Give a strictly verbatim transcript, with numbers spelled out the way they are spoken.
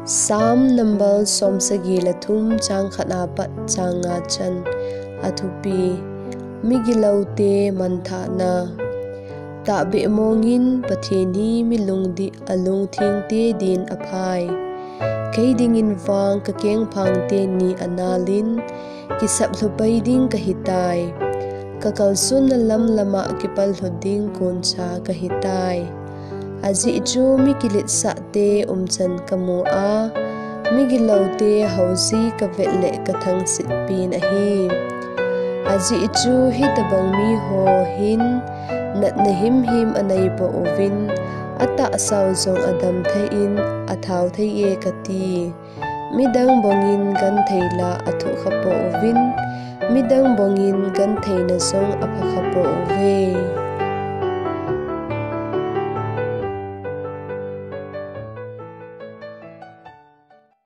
Psalm number somsagi le thum, chang khat apat chang nga chan. Athupi: Migilote manthahna. Tahbeh mongin Pathen hi mi lungdih, alungthengte din aphai. Kei dingin vang kakengphang teni anal in, kisap lhupai ding kahitai. Kakalsonna lamlama kipal lhu ding koncha kahitai. Ajeh chu mi kiletsahte umchan kamu a, migilote houji kavet le kathangsit pen ahi. Ajeh chu hitobang miho hin natna himhim anei pouvin, atahsau jong adam thei in, athau thei e kati. Midang bangin genthei la athoh kha pouvin, midang bangin gentheina jong apha kha pouve.